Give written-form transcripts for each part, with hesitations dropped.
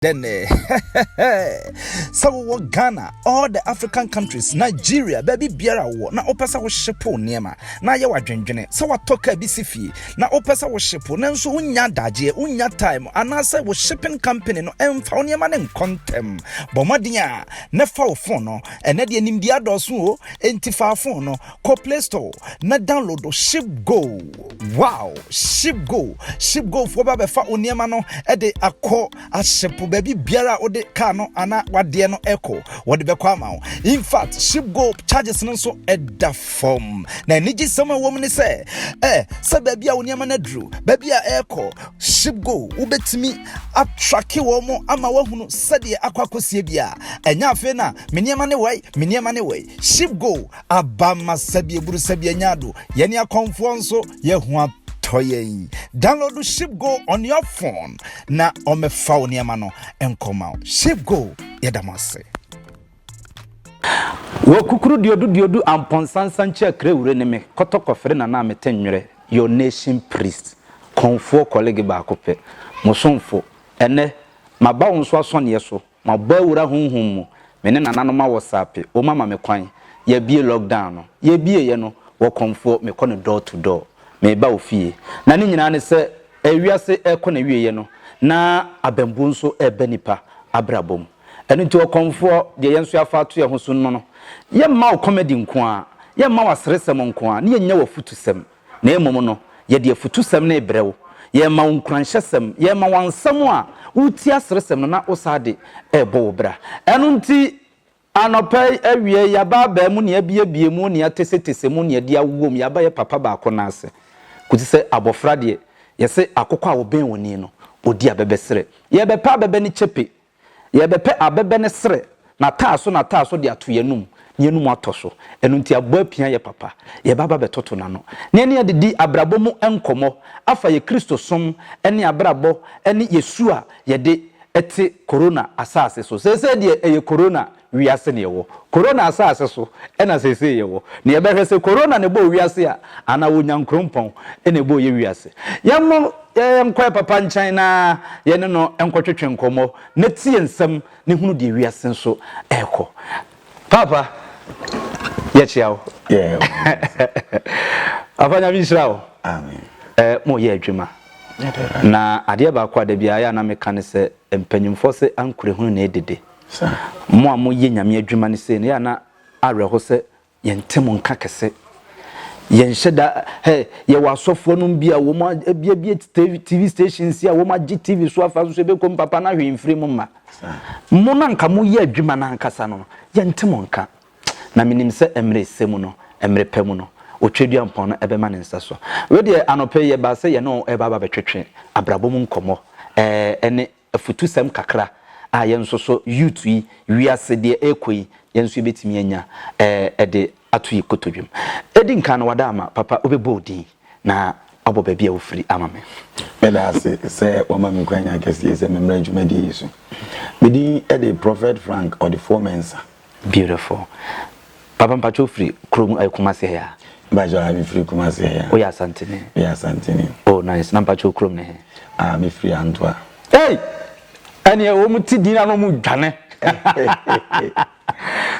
Then sɛ wowɔ Ghana, all the African countries, Nigeria, baabi biara wowɔ na wopɛ sɛ wohyepo nneɛma na ayɛ w'adwendwene sɛ watɔ kaa bi si fie na wopɛ sɛ wohyepo nanso wonya adagyeɛ, wonya time, anaasɛ wo shipping company no ɛmfa wo nneɛma no nkɔ ntɛm, bɔ mmɔden a na fa wo phone no. Ɛnɛ deɛ nimdeɛ adɔɔso o, enti fa phone no kɔ Play Store na download Ship Go. Wow, Ship Go, Ship Go foɔ ba bɛfa wo nneɛma no ɛde akɔ ahyepo baabi biara a wode car no anaa wadeɛ no ɛkɔ, wɔde bɛkɔ ama wo. In fact, Ship Go charges no nso ɛda fam, na anigye sɛm a ɛwɔ mu ne sɛ sɛ baabi a wo nneɛma no aduru, baabi a ɛrekɔ, Ship Go wobɛtumi atrack wɔn mo ama woahunu sɛdeɛ akɔ akɔsie bi a ɛnyɛ afei na me nneɛma ne wei, me nneɛma ne wei. Ship Go aba ma sɛbi eburu sɛbi anya ado, yɛne akɔmfoɔ nso yɛho atɔ yɛn. Download Ship Go on your phone na ɔmɛfa wo nneɛma no nkɔma wo. Ship Go, yɛda mo ase. Wɔ kukuru duodu duodu ampɔnsansa nkyɛn kere ne me kɔtɔ kɔfere nana mete nwerɛ, your nation priest, kɔnfoɔ kɔlege baako pɛ, mosomfo. Ɛnɛ maba wo nso asɔneɛ so, mabɔ awura honhom mu, me ne nananom awɔ saape wɔn ama me kwan. Yɛbie lockdown no, yɛbie yɛ no wɔ kɔnfoɔ, mekɔ no door to door, meba wo fie. Na ne nyinaa ne sɛ ewiase ɛkɔ na wieɛ no na abɛnbuo nso ɛbɛ nipa abrabɔ mu. Ɛno nti ɔkɔnfoɔ deɛ, yɛn nso afa ato yɛn ho so no, yɛmma wo comedy nko a, yɛmma wo aseresɛm nko a, ne yɛnyɛ wɔ afutusɛm, na mmom no yɛde afutusɛm no ebrɛ wo, yɛma wo nkuranhyɛsɛm, yɛma wo ansɛm a wotie aseresɛm no na wo saa de ɛrebɔ wo bra. Ɛno nti anɔpɛ yi awie, yaba abaa mu ne abiebie mu ne atesetese mu ne adi awowɔ mu. Yaba yɛ papa baako n'ase kòtí sɛ abɔfra deɛ, yɛsɛ akokɔ a wɔbɛn wɔn ni no odi abɛbɛ serɛ. Yɛbɛpɛ abɛbɛ ne kyɛpe, yɛbɛpɛ abɛbɛ ne serɛ na taa so de ato yɛnum na yɛnum atɔ so. Ɛno nti abɔ apia yɛ papa, yɛba ba bɛtoto n'ano na yɛne yɛdedi abrabɔ mu nkɔmmɔ afa yɛ Kristo som ne abrabɔ ne yɛsu a yɛde ɛte corona asase so. Seesei deɛ ɛyɛ corona wiase ne yɛwɔ corona asase so, ɛna seesei yɛwɔ na yɛbɛhwɛ sɛ corona ne bɔ wiase a anaa Onyankrompɔn ɛna ɛbɔ yɛ wiase. Yɛmmɔ yɛnkɔ yɛ papa nkyɛn na yɛne no nkɔtwetwe nkɔmmɔ na tie nsɛm ne hunu deɛ wiase nso ɛrekɔ. Papa, yɛkyia wo. Papa, Nyame nhyira wo. Amen. Mo yɛ adwuma na adeɛ baako a da biara yɛ a na meka ne sɛ mpanyimfoɔ sɛ ankorɛhunu na ɛdede mo a moyɛ Nyame adwuma no sei no, yɛ a na awerɛho sɛ yɛnte mo nka kɛse, yɛnhyɛ da. Hɛ, yɛwɔ asɔfoɔ nom bi a wɔn abiebie TV stations a wɔn agye TV so afa so ebɛkɔ mu papa na hwee mfiri mu mma mo na nka moyɛ adwuma no ankasa no, yɛnte mo nka. Na menim sɛ mmerɛ ɛsɛ mu no, mmerɛ pɛ mu no, Otwa mpɔn no ɛbɛma ne nsa so. Wei deɛ, anɔpɛ yi yɛbaa sɛ yɛne wo ɛba aba bɛtwetwe abrabɔ mu nkɔmmɔ ɛne afutusɛm kakra a yɛn nso so youth yi, wiase deɛ ɛrekɔ yi, yɛn nso yɛbɛtumi anya ɛde ato yi kotodwam. Ɛdi nkan no, wada ama papa, wobɛbɔ wo din na abɔ baabi a wofiri ama me. Meda ase sɛ wɔma me kwanya kɛseɛ sɛ memmrɛ dwumadie yi so. Medin de Prophet Frank Ɔdefoɔ Mensa. Beautiful. Papa, mpatwa, wofiri kurom Kumase ha? Mpatwa, mefiri Kumase ha. Woyɛ Asantene? Meyɛ Asantene. Oh, nice. Na mpatwa, kurom ne he? Ah, mefiri Antoa. Hey, ɛneɛ wɔn ti din na wɔn dwane.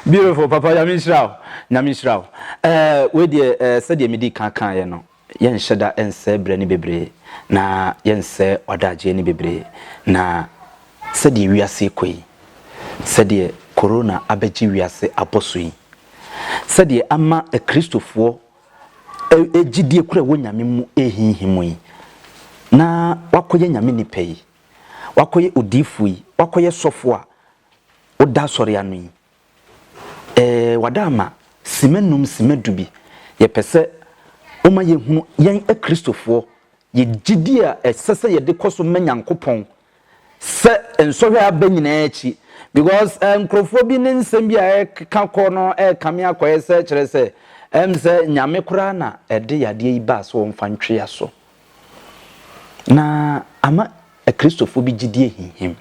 Beautiful. Papa, Nyame nhyira wo, Nyame nhyira wo. Wei deɛ, sɛdeɛ medi kan kan yɛ no, yɛnhyɛ da nsɛ berɛ no bebree na yɛnsɛ ɔdagyeɛ no bebree, na sɛdeɛ wiase kɔ yi, sɛdeɛ corona abɛgye wiase abɔ so yi, sɛdeɛ ama akristofoɔ gyidie kora ɛwɔ Nyame mu ɛhinhim yi, na wakɔyɛ Nyame nipa yi, wakɔyɛ odiifo yi, wakɔyɛ sɔfo a woda asɔre ano yi, wada ama sima 5, sima 10 bi, yɛpɛ sɛ woma yɛhunu yɛn akristofoɔ yɛ gyidie a ɛsɛ sɛ yɛde kɔ so ma Nyankopɔn sɛ nsɔhwɛ aba nyinaa akyi, because nkurɔfoɔ bi ne nsɛm bi a ɛkeka kɔ no ɛkame akɔyɛ sɛ kyerɛ sɛ sɛ Nyame koraa na ɛde yadeɛ yi baa sɛ wɔmfa ntwea so na ama akristofoɔ bi gyidie hinhim,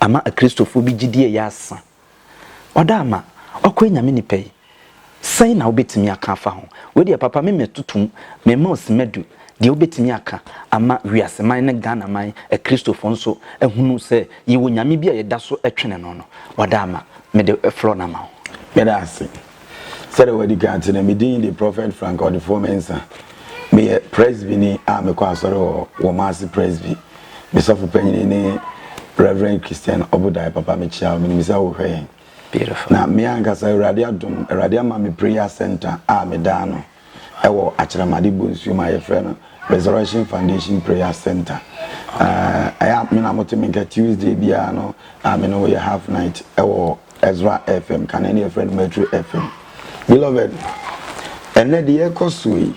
ama akristofoɔ bi gyidie yɛ asa. Ɔda ama ɔkɔ Nyame nipa yi, sɛn na wobɛtumi aka afa ho? Wei deɛ papa, me mɛtotom mɛma osima 10. Deɛ wobɛtumi aka ama wiaseman ne Ghanaman akristofoɔ nso ahunu sɛ yɛwɔ Nyame bi a yɛda so twene no no, wada ama. Mede floor no ama wo. Meda ase. Sɛdeɛ wadi kan ate no, me din de Prophet Frank Ɔdefoɔ Mensah. Meyɛ Presbyni a mekɔ asɔre wɔ Wɔmaase Presby. Me sɔfo panyini ne Rev. Christian Obodai. Papa mekyia wo, menim sɛ wohwɛ yɛn. Beautiful. Na me ankasa Awurade adom, Awurade ama me prayer center a meda ano ɛwɔ Akyerɛmade Bonsuo mu a yɛfrɛ no Resurrection Foundation Prayer Center. Ɛyɛ a me na mote me nka Tuesday biara no a me ne wo yɛ half night ɛwɔ Ezra FM, kane ne yɛfrɛ no Metro FM. Beloved, ɛnɛ deɛ ɛkɔ so yi,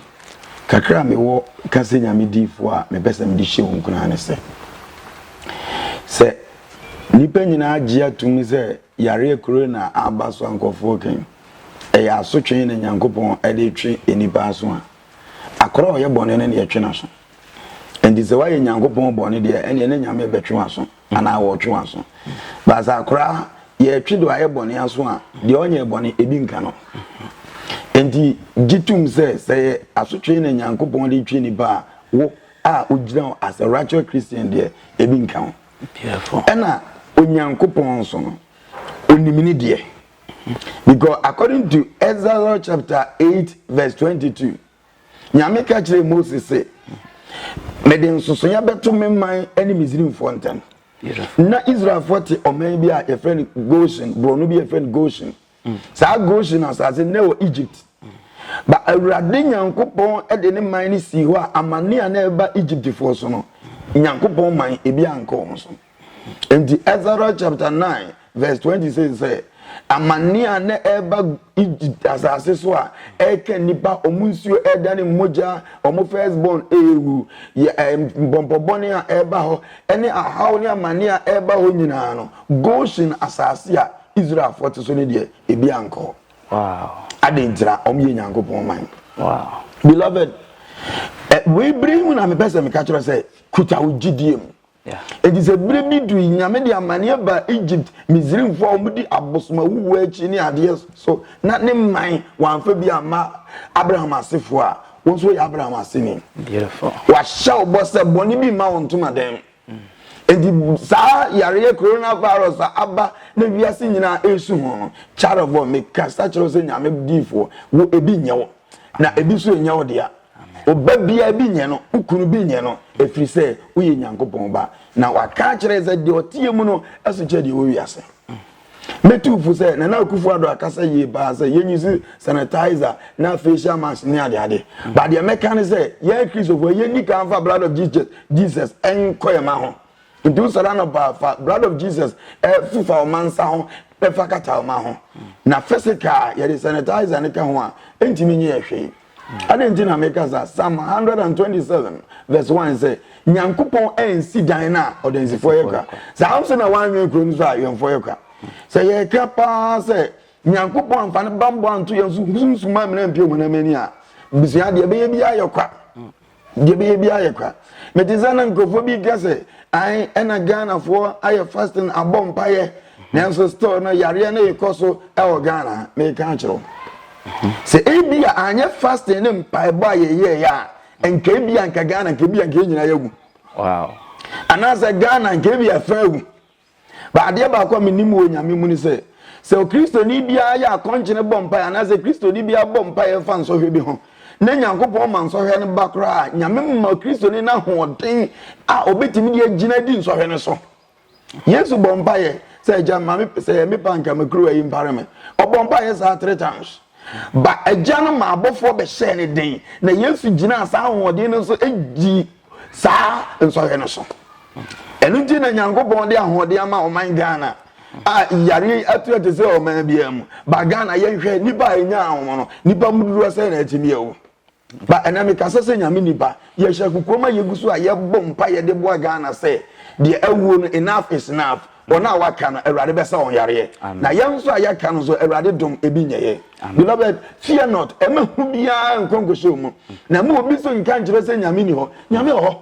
kakra a mewɔ ka sɛ Nyame diifoɔ a mepɛ sɛ mede hyɛ wo nkuran ne sɛ, sɛ nnipa nyinaa gye atum sɛ yareɛ corona aba so a nkurɔfoɔ kan, ɛyɛ asotwe na Nyankopɔn de twe nnipa aso a, akora a ɔyɛ bɔne no na yɛtwe n'aso. Enti sɛ woayɛ Nyankopɔn bɔne deɛ, ɛneɛ ne Nyame bɛtwe w'aso anaa wɔtwe w'aso. Baasa akora yɛtwe deɛ wayɛ bɔne aso a, deɛ ɔnyɛ bɔne ebi nka no. Enti gye tom sɛ sɛ yɛ asotwe na Nyankopɔn de twe nipa a, wo a wogyina hɔ as a righteous Christian deɛ ebi nka ho. Ɛna Onyankopɔn nso no, onim ne deɛ. Because according to Exodus chapter 8 verse 22, Nyame ka kyerɛɛ Mose se, Mede nsosoeɛ bɛto me man ne Misrimfoɔ ntam. Na Israelfoɔ te ɔman bi a yɛfrɛ no Goshen, borɔno bi yɛfrɛ no Goshen. Saa Goshen asase no na ɛwɔ Egypt. Ba Awurade Nyankopɔn de ne man no sii hɔ a amane a na ɛba Egyptfoɔ so no, Nyankopɔn man ebi ankɔ wɔn so. Enti Exodus chapter 9 verse 26 sɛ, Amane a na ɛreba Egypt asase so a ɛreka nnipa, wɔn nsuo ɛredane mogya, wɔn first born ɛrewu, yɛ ɛ mpɔmpɔ bɔne a ɛreba hɔ, ɛne ahaw ne amane a ɛreba hɔ nyinaa no, Goshen asase a Israelfoɔ te so no deɛ, ebi ankɔ hɔ. Wow. Adɛn ntira? Wɔn yɛ Nyankopɔn man. Wow. Beloved, wei bere yi mu na mepɛ sɛ meka kyerɛ sɛ kuta wo gyidie mu. Enti sɛ bere bi dui, Nyame de amaneɛ baa Egypt, Misrimfoɔ a wɔdi abosom awuwuo akyi ne adeɛ so, na ne man wɔamfa bi amma Abraham asefoɔ a, wo nso woyɛ Abraham aseni. Wahyɛ wo bɔ sɛ bɔne bi mma wo ntomadan mu. Enti saa yareɛ coronavirus a aba na wiase nyinaa ɛresu ho no, child of God, mekasa kyerɛ wo sɛ Nyame diifoɔ, wo ebi nyɛ wo, na ebi nso nyɛ wo dea. Wo ba biara bi nyɛ no, wo kunu bi nyɛ no, ɛfiri sɛ woyɛ Nyankopɔn ba. Na waka akyerɛ sɛ deɛ ɔteɛ mu no so kyɛ deɛ ɛwɔ wiase. Mɛtu fo sɛ Nana Akufo-Addo akasa yie paa sɛ yɛnyi so sanitizer na facial mask ne adeade. Ba deɛ mɛka ne sɛ yɛn Kristofoɔ yɛnni kan fa blood of Jesus, Jesus nkɔ yɛn ma ho. Nti wosɔre anɔpa a fa blood of Jesus fefa wo ma nsa ho fa kata wo ma ho. Na physical yɛde sanitizer no ka ho a ɛntumi nyɛ yɛ hwee. Adɛn nti na meka saa? Psalm 127 verse 1 sɛ, Nyankopɔn ansi dan no a ɔdansifoɔ yɛ kwa. Saa nso na wanwɛn kuro no so a awɛmfoɔ yɛ kwa. Sɛ yɛka paa sɛ Nyankopɔn amfa ne bammɔ anto yɛn so sunsum amena ampue honam ani a, busua deɛ ɛbɛyɛ biara yɛ kwa. Deɛ ɛbɛyɛ biara yɛ kwa. Mete sɛ na nkurɔfoɔ bi ka sɛ, ae, ɛna Ghanafoɔ ayɛ fasting abɔ mpaeɛ, nanso still no yareɛ no rekɔ so wɔ Ghana. Meka akyerɛ wo sɛ ebi a anyɛ fasting ne mpaebɔ a yɛyɛeɛ a, nka ebi a nka Ghana nka ebi a nka yɛn nyinaa yɛawu. Wow. Anaasɛ Ghana nka ebi a ɛfa awu. But adeɛ baako a menim wɔ Nyame mu ne sɛ, sɛ Okristoni biara yɛ akɔnkyene bɔ mpaeɛ anaasɛ Kristoni biara bɔ mpaeɛ fa nsɔhwɛ bi ho, na Nyankopɔn ma nsɔhwɛ no ba koraa a, Nyame ma Kristoni no ahoɔden a ɔbɛtumi de agyina adi nsɔhwɛ no so. Yesu bɔ mpaeɛ sɛ, Agya, ma me, sɛ ɛyɛ me pɛ a nka ma kuruwa yi mpare me. Ɔbɔ mpaeɛ saa three times. Ba Agya no ma abɔfoɔ bɛhyɛɛ no den, na Yesu gyinaa saa ahoɔden no so dii saa nsɔhwɛ no so. Ɛno nti na Nyankopɔn de ahoɔden ama ɔman Ghana a yareɛ yi ato te sɛ ɔman biara mu. Ba Ghana yɛnhwɛ nipa a ɛnya ahom no, nipa mu dodoɔ sɛn na atumi awu. Ba ɛnɛ mekasa sɛ Nyame nipa, yɛhyɛ kokoam a yɛgu so a yɛbɔ mpa yɛde boa Ghana sɛ deɛ awuo no enough is enough. Wɔn a waka no Awurade bɛsa wɔn yareɛ. Na yɛn nso a yɛaka no nso Awurade dom ebi nyɛ yɛn. Beloved, fear not, ɛma hu biara nkɔ nkɔhyɛ wo mu. Na ɛma obi nso nka nkyerɛ sɛ Nyame ni hɔ. Nyame wɔ hɔ.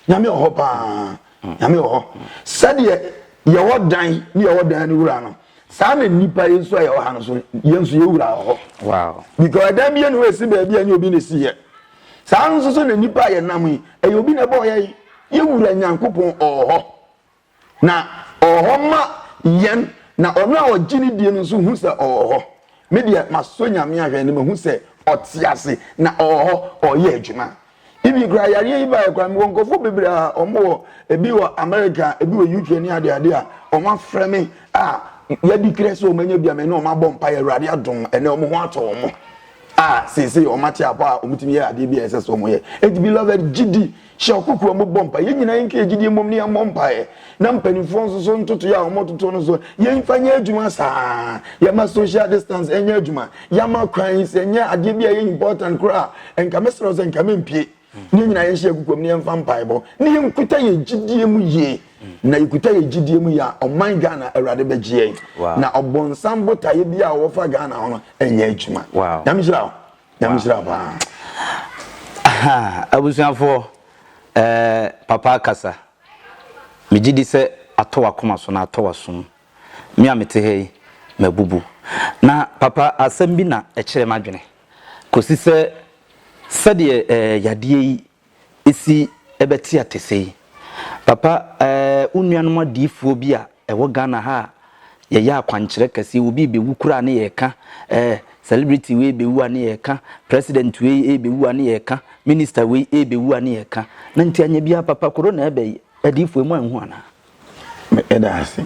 Nyame wɔ hɔ paa. Nyame wɔ hɔ. Sɛdeɛ yɛwɔ dan ne yɛwɔ dan no wura no, saa na nnipa yi nso a yɛwɔ ha no so, yɛn nso yɛ wura wɔ hɔ. Wow. Because ɛdan bi yɛ ne hɔ esi baabi a ɛnyɛ obi na esi yɛ. Saa nso so na nnipa a yɛnam yi, ɛyɛ obi na ɛbɔɔ yɛn. Yɛn Wura Nyankopɔn ɔwɔ hɔ. Na ɔwɔ hɔ ma yɛn, na ɔno a ɔgye no die no nso hu sɛ ɔwɔ hɔ. Me deɛ, masɔ Nyame ahwɛ na mahu sɛ ɔte ase, na ɔwɔ hɔ, ɔreyɛ adwuma. Even koraa yareɛ yi baeɛ koraa, mewɔ nkurɔfoɔ bebree a wɔn wɔ, ebi wɔ America, ebi wɔ UK ne adeade a wɔn afrɛ me a yɛadi krɛ sɛ wɔn anya bi a me ne wɔn abɔ mpaeɛ, Awurade adom, ɛnɛ wɔn ho atɔ wɔn a seesei wɔn ate apɔ a wɔtumi yɛ adeɛ bi a ɛsɛ sɛ wɔn yɛ. Enti beloved, gye di, hyɛ ɔkokoa mu bɔ mpaeɛ. Yɛn nyinaa yɛnka yɛn gyidie mmom ne yɛmmɔ mpaeɛ. Na mpanimfoɔ nso so ntotoeɛ a wɔtoto no so, yɛmfa nyɛ adwuma saa. Yɛma social distance nyɛ adwuma. Yɛama kwan sɛ ɛnyɛ adeɛ bi a ɛyɛ important koraa a, nka mɛsrɛ wo sɛ nka mempue. Ne yɛn nyinaa yɛnhyɛ kokoam na yɛmfa mpaebɔ na yɛnkuta yɛn gyidie mu yie. Na yɛkuta yɛn gyidie mu yie a, ɔman Ghana, Awurade bɛgye yɛn. Na ɔbonsam botaeɛ biara a ɔwɔ fa Ghana ho no, ɛnyɛ adwuma. Nyame nhyira wo. Nyame nhyira wo paa. Abusuafoɔ, eh, papa akasa. Megye di sɛ atɔ w'akoma so na atɔ w'asom. Me a mete ha yi, mabubu. Na papa, asɛm bi na ɛkyerɛ m'adwene kɔsi sɛ sɛdeɛ eh, yadeɛ yi si bɛte atɛsɛ yi. Papa, eh, wo nuanom adiyifoɔ bi a ɛwɔ Ghana ha a yɛyɛ akwankyerɛ kɛseɛ, obi rebɛwu koraa ne yɛreka, eh, celebrity wei rebɛwu a ne yɛreka, president wei rebɛwu a ne yɛreka, minister wei rebɛwu a ne yɛreka. Na nti anyɛ biara papa, corona ɛbɛ yi, adiyifoɔ yi moanhu anaa? Meda ase.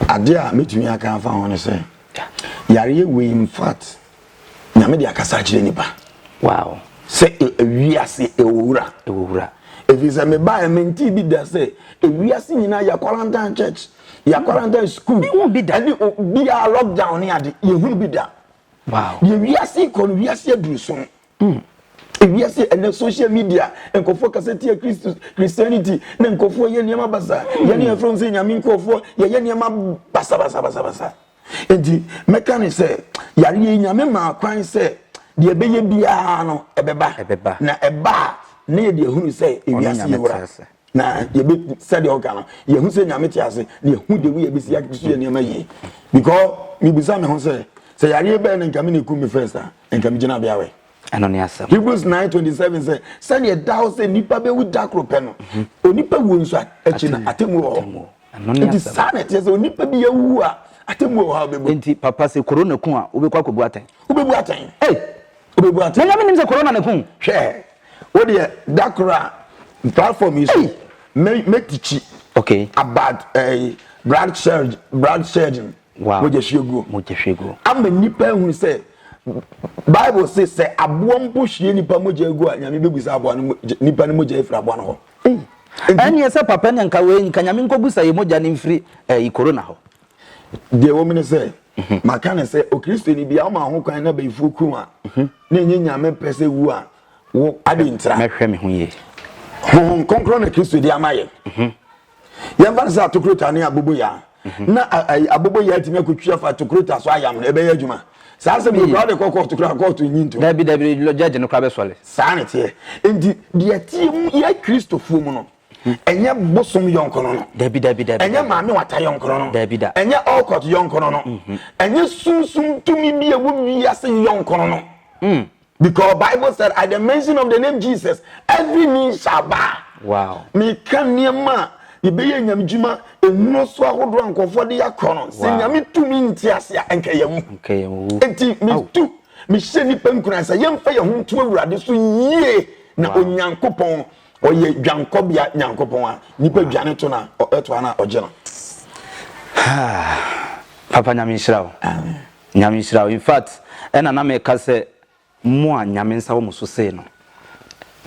Adeɛ a mɛtumi aka afa ho ne sɛ, yareɛ wei in fact, Nyame de akasa akyerɛ nipa. Wow. Sɛ ewiase ɛwɔ wura. Ɛwɔ wura. Ɛfiri sɛ mebaeɛ mentee bi da sɛ ewiase nyinaa yɛ quarantine church, yɛ quarantine school, ɛne obiara lockdown ne ade, yɛhunu bi da. Wow. Deɛ wiase kɔ no, wiase aduru so. Mm. Ewiase ɛnɛ social media nkurɔfoɔ kasa tia Christ Christianity na nkurɔfoɔ yɛ nneɛma basa. Mm. Yɛne yɛfrɛ wɔn sɛ nyame nkurɔfoɔ yɛyɛ nneɛma basa basa basa basa. Enti mɛka ne sɛ yareɛ yi nyame maa kwan sɛ deɛ ɛbɛyɛ biara no ɛbɛba. Ɛbɛba. Na ɛba a na yɛde ahunu sɛ ewiase yɛ wura. Na yɛbɛ sɛdeɛ ɔka no yɛhu sɛ nyame te ase na yɛhu de wi yɛbɛsi aso yɛ nneɛma yie. Because mebisa me ho sɛ sɛ yareɛ bɛyɛ no nka me na ɛkum me first a nka me gyina bea wɛ. Ɛno ne asɛm. Hebrews 9:27 sɛ sɛdeɛ ɛda hɔ sɛ nnipa bɛwu da koro pɛ no, mhm. onipa wuo nso akyi no atemmuo wɔ hɔ. Nti saa na ɛteɛ sɛ onipa bi awu a atemmuo wɔ hɔ a wobɛbu. Nti papa sɛ corona ku a wobɛkɔ akɔbu atɛn. Wobɛbu atɛn. Hey! Wobɛbu atɛn. Na nyame nim sɛ corona na ku. Hwɛ, wo deɛ da koro a platform yi so mɛtikyi okay. about uh, blood surge, blood surgeon. Wow. Mogya hwie guo. Mogya hwie guo. Ama nnipa ahunu sɛ Bible se sɛ aboa mpo hwie nipa mogya gu a Nyame bɛbusa aboa no nipa no mogya afiri aboa no hɔ. Ɛneɛ sɛ papa ne nka wei nka Nyame nkɔbusa yɛ mogya no mfiri ɛyi corona hɔ. Deɛ ɛwɔ mu ne sɛ mhm. maka ne sɛ okristoni bia woma ho kwan na bayifoɔ ku a mhm. na ɛnyɛ Nyame pɛ sɛ wu a wo ade ntira. Mɛhwɛ me ho yie. Honhom Kronkron na Kristo de ama yɛ. Mhm. Yɛmfa no sɛ atokorota ne aboboyaa mhm. na aboboyaa atumi akɔtwi afa atokorota so ayam no ɛbɛyɛ adwuma saa asɛm yi koraa de kɔ kɔɔto koraa kɔɔto nyi ntom. Dabi dabi judge no koraa bɛsɔre. Saa na ɛteɛ nti deɛ ɛteɛ mu yɛ Kristofoɔ mu no mhm. ɛnyɛ bosom yɔnko no no. Dabi dabi dabi. Ɛnyɛ maame wata yɔnko no no. Dabi da. Ɛnyɛ ɔkɔt yɔnko no no. Mhm. Ɛnyɛ sunsum tumi bi a ɛwɔ wiase yɔnko no no. Mm. Because Bible said at the mention of the name Jesus, every knee shall bow. Wow. Meka nneɛma a yɛbɛyɛ nyamedwuma nnuro so ahodoɔ a nkurɔfoɔ de akɔ no sɛ nyame tumi nte ase a ɛnka yɛwu. Nka yɛwu. Enti metu mehyɛ nnipa nkuran sɛ yɛmfa yɛn ho nto Awurade so yie na Onyankopɔn ɔyɛ dwankɔbea Nyankopɔn a nnipa dwane to no a ɛto a na ɔgye no. Papa Nyame nhyira wo. Amen. Nyame nhyira wo. In fact ɛna na meka sɛ mo a Nyame nsa wɔ mo so sei no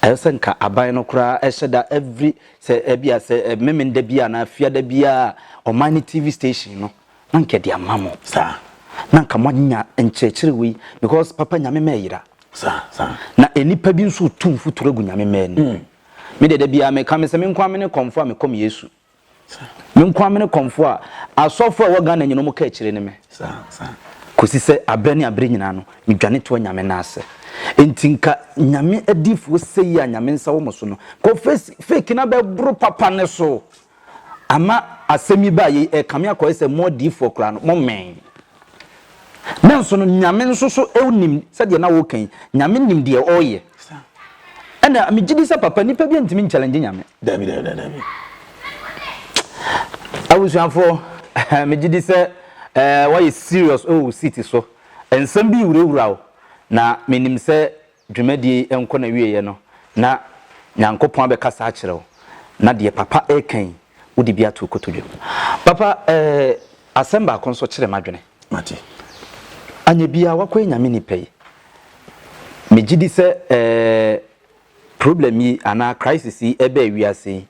ɛyɛ sɛ nka aban no koraa ɛhyɛ da every sɛ ɛbia sɛ Memenda bi anaa Fiada biara ɔman no TV station no na nka ɛde ama mo. Saa. Na nka moanya nkyerɛkyerɛ wei because papa Nyame mma ɛyera. Saa saa. Na nnipa bi nso retu mfuturo agu Nyame mma anim. Me deɛ da biara meka me sɛ me nko ara mene kɔmfoɔ a mekɔm Yesu. Me nkoa mene kɔmfoɔ a asɔfoɔ a ɛwɔ Ghana nyina ɔmo ka akyire ne me. Kɔsi sɛ aberɛ ne aberɛ nyinaa no me dwane toa Nyame nan ase. Enti nka Nyame adiyifoɔ sei a Nyame nsa wɔ mo so no kɔ fake no abɛboro papa no so ama asɛm yi baa yei ɛkame akɔyɛ sɛ mo adiyifoɔ koraa no mo mmɛn. Nanso no Nyame nso so nim sɛdeɛ na woka yi Nyame nim deɛ ɔreyɛ. Ɛna megye di sɛ papa nipa bi ntumi nchallenge Nyame. Dabi dabi dabi. Abusuafoɔ, megye di sɛ eh, woayɛ serious wɔ wo seat so. Nsɛm bi wurawura wo, na menim sɛ dwumadie yi nkɔ n'awieɛ no, na Nyankopɔn abɛkasa akyerɛ wo, na deɛ papa reka yi, wode bi ato wo kotodwe mu. Papa, eh, asɛm baako nso kyere m'adwene. Mate. Anyɛ biaa wakɔyɛ Nyame nipa yi, megye di sɛ eh, problem yi anaa crisis yi ɛbaa wiase yi,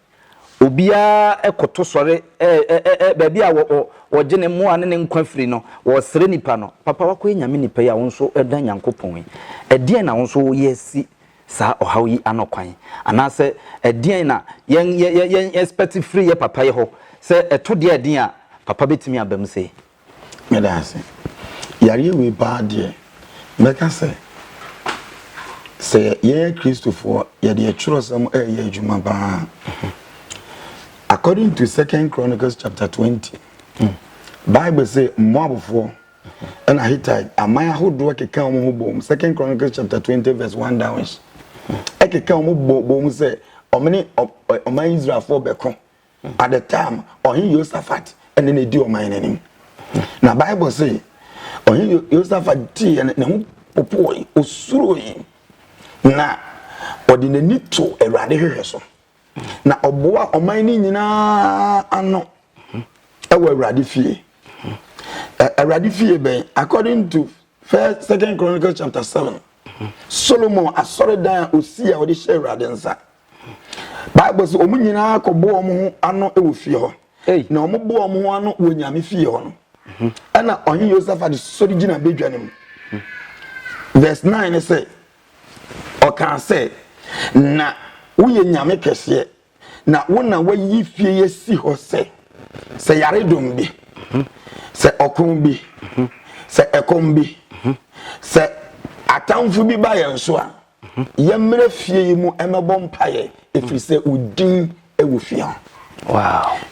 obiara koto sɔre ɛ ɛ ɛ baabi a wɔ wɔgye ne mmoa ne ne nkwa firi no, wɔsrɛ nipa no, papa wakɔyɛ Nyame nipa yi a wo nso da Nyankopɔn yi, ɛdeɛn na wo nso woyɛ si saa ɔhaw yi ano kwan? Anaasɛ ɛdeɛn na yɛn yɛ yɛn expect firi yɛ papa yi hɔ sɛ ɛto deɛ ɛden a papa bɛtumi aba mu sei? Meda ase. Yareɛ wei paa deɛ, mɛka sɛ, sɛ yɛyɛ Kristofoɔ, yɛde yɛn twerɛsɛm reyɛ adwuma paa. According to Second Chronicles chapter 20, Bible sɛ Moabfoɔ ɛna Hittite aman ahodoɔ keka wɔn ho bom. Second Chronicles chapter 20 verse 1 downwards. Ɛkeka wɔn bɔ bom sɛ wɔn ne ɔman Israelfoɔ bɛko. At the time, Ɔhene Yosafat ɛne na edi ɔman no anim. Na Bible se, Ɔhene Yosafat teeɛ ne ho popoe, osuroe, na ɔde n'ani to Awurade hwehwɛ so. Na ɔboa ɔman no nyinaa ano ɛwɔ Awurade fie. Awurade fie bɛn? According to First, Second Chronicles chapter 7, Solomon asɔredan a osi a ɔde hyɛ Awurade nsa. Bible sɛ wɔn nyinaa kɔbɔ wɔn ho ano wɔ fie hɔ. Na wɔn bɔ wɔn ho ano wɔ Nyame fie hɔ no. Mhm. Ɛna ɔhene Yosafat sɔre gyina badwa no mu. Mhm. Verse 9 ne sɛ, ɔkaa sɛ, na woyɛ Nyame kɛseɛ, na wo na wayi fie yi asi hɔ sɛ, sɛ yaredɔm bi, mhm. sɛ ɔko bi, sɛ ɛkɔm bi, sɛ atamfo bi ba yɛn so a, Yɛmmrɛ fie yi mu mmɛbɔ mpaeɛ, ɛfiri sɛ wo din wɔ fie ha.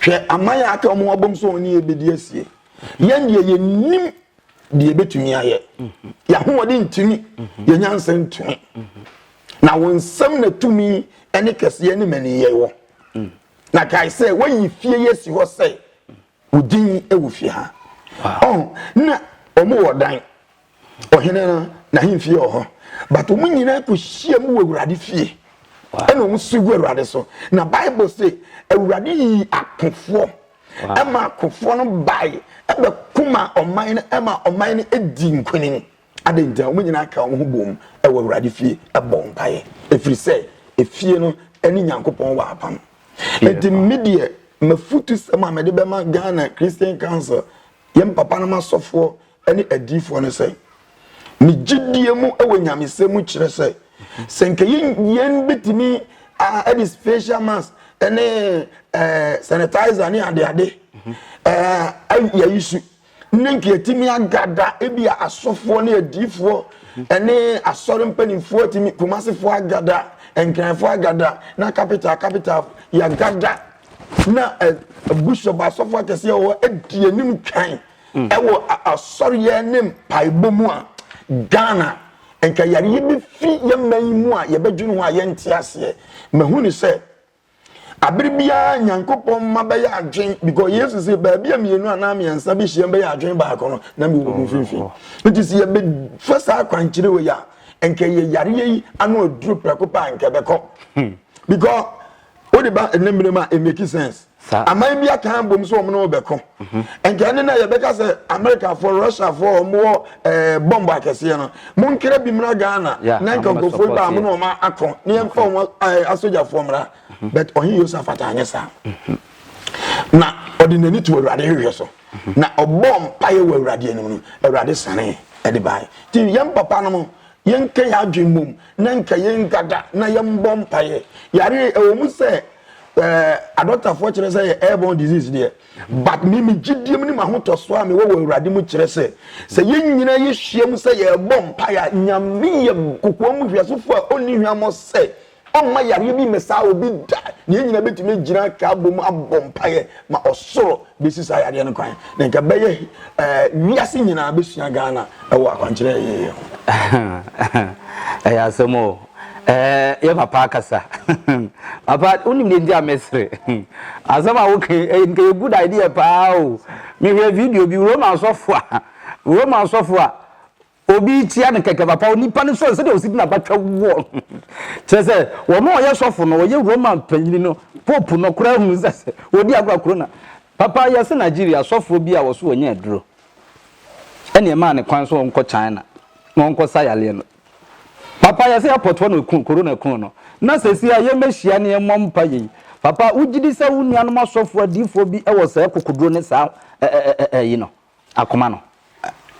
Hwɛ aman a aka wɔn abom sɛ wɔn ne yɛn bɛdi asie. Yɛn deɛ yɛnnim deɛ yɛbɛtumi ayɛ. Yɛn ahoɔden ntumi, yɛn nyansa ntumi. Na wo nsam na tumi ne kɛseɛ ne mmaninyɛ wɔ. Na kae sɛ woayi fie yi asi hɔ sɛ Wo din wɔ fie ha. Ɔho na wɔn wɔ dan. Ɔhene no n'ahemfie wɔ hɔ. But wɔn nyinaa kɔ hyia mu wɔ Awurade fie. Ɛna wɔn su gu Awurade so. Na Bible se Awurade yii akofoɔ. Ɛma akofoɔ no bae ɛbɛko ma ɔman no ɛma ɔman no di nkonim. Adɛn nti a wɔn nyinaa ka wɔn ho bom wɔ Awurade fie bɔ mpaeɛ? Ɛfiri sɛ efie no ne Nyankopɔn wɔ apam. Enti me deɛ m'afutusɛm a mede bɛma Ghana Christian Council, yɛn papanom asɔfoɔ ne adiyifoɔ ne sɛ, me gyidie mu wɔ nyamesɛm mu kyerɛ sɛ, sɛ nka yɛn bɛtumi de facial mask ne sanitizer ne adeade yɛyi su ne nka yɛtumi agada ebi a asɔfoɔ ne adiifoɔ ɛne asɔre mpanimfoɔ atumi kumasefoɔ agada nkranfoɔ agada na capital capital yɛagada na bishop asɔfoɔ akɛseɛ wɔ adi anim twan mm. ɛwɔ asɔreɛ ne mpaebɔ mu a Ghana nka yareɛ bi fi yɛn man yi mu a yɛbɛdwene ho a yɛnte aseɛ mahu ne sɛ Aber biara Nyankopɔn mma bɛyɛ adwen because Yesu se baabi a mmienu anaa mmiɛnsa bi hyiam bɛyɛ adwen baako no na mewɔ mu mfimfini. Nti sɛ yɛbɛfa saa akwankyerɛ wei a nka yɛ yareɛ yi ano aduro prɛko pɛ a nka ɛbɛkɔ. Hmm. Because wode ba ɛnɛ mmerɛ mu a it make sense. Aman bi aka abom sɛ wɔn ne wo bɛko. Mhm. Nka ɛne na yɛbɛka sɛ Amerikafoɔ, Russiafoɔ wɔn wɔ ɛɛ bɔmbo akɛseɛ no. Monkra bi mmra Ghana na nka nkurɔfoɔ ba a mo ne wɔn ako na yɛmfa wɔn eh, asogyafoɔ mmra. Mhm. But ɔhene Yosafat anyɛ saa. Mhm. Na ɔde n'ani to Awurade hwehwɛ so. Na ɔbɔɔ mpaeɛ wɔ Awurade anim no, Awurade sane ɛde baeɛ. Nti yɛn papa no mo, yɛnka yɛn adwene mmom na nka yɛnkada na yɛmbɔ mpaeɛ. Yare ɛwɔ mu sɛ ɛɛ adɔktafoɔ kyerɛ sɛ yɛ airborne disease deɛ but me me gyidie mu ne m'ahotɔsoɔ a mewɔ wɔ Awurade mu kyerɛ sɛ sɛ yɛn nyinaa yɛhyia mu sɛ yɛrebɔ mpaeɛ a Nyame yɛ kokoa mu hwɛsofoɔ a ɔnni hwammɔ sɛ ɔmma yareɛ bi mmɛsaa obi da na yɛn nyinaa bɛtumi agyina aka abɔ mu abɔ mpaeɛ ma ɔsoro bɛsi saa yareɛ no kwan na nka bɛyɛ ɛɛ wiase nyinaa bɛsua Ghana ɛwɔ akwankyerɛ yɛyɛ ho. Ɛyɛ asɛm o. Ɛɛ yɛ papa akasa. Papa wonim deɛ nti a mesere. Asɛm a woka yi ɛyɛ nka yɛ good idea paa o. Mehwɛ video bi Roma asɔfo a Roma asɔfo a obi kyia no kɛkɛ papa onipa no sɔ sɛdeɛ ɔsi de n'abatwa wɔ kyerɛ sɛ wɔn a ɔyɛ sɔfo no ɔyɛ Roma panyini no pope no koraa hunu sɛ sɛ wɔdi agorɔ corona papa yɛse Nigeria sɔfoɔ bi a wɔso wɔnya aduro ɛne ɛmaa ne kwan so ɔnkɔ China na ɔnkɔ sa yareɛ no Papa yɛsɛ airport hɔ na oku corona kuu no na sɛsi a yɛmɛhyia ne yɛmmɔ mpaeɛ yi papa wogyidi sɛ wo nuanom asɔfoɔ adiyifoɔ bi wɔ saa kokoduro ne saa ɛyi no akoma no.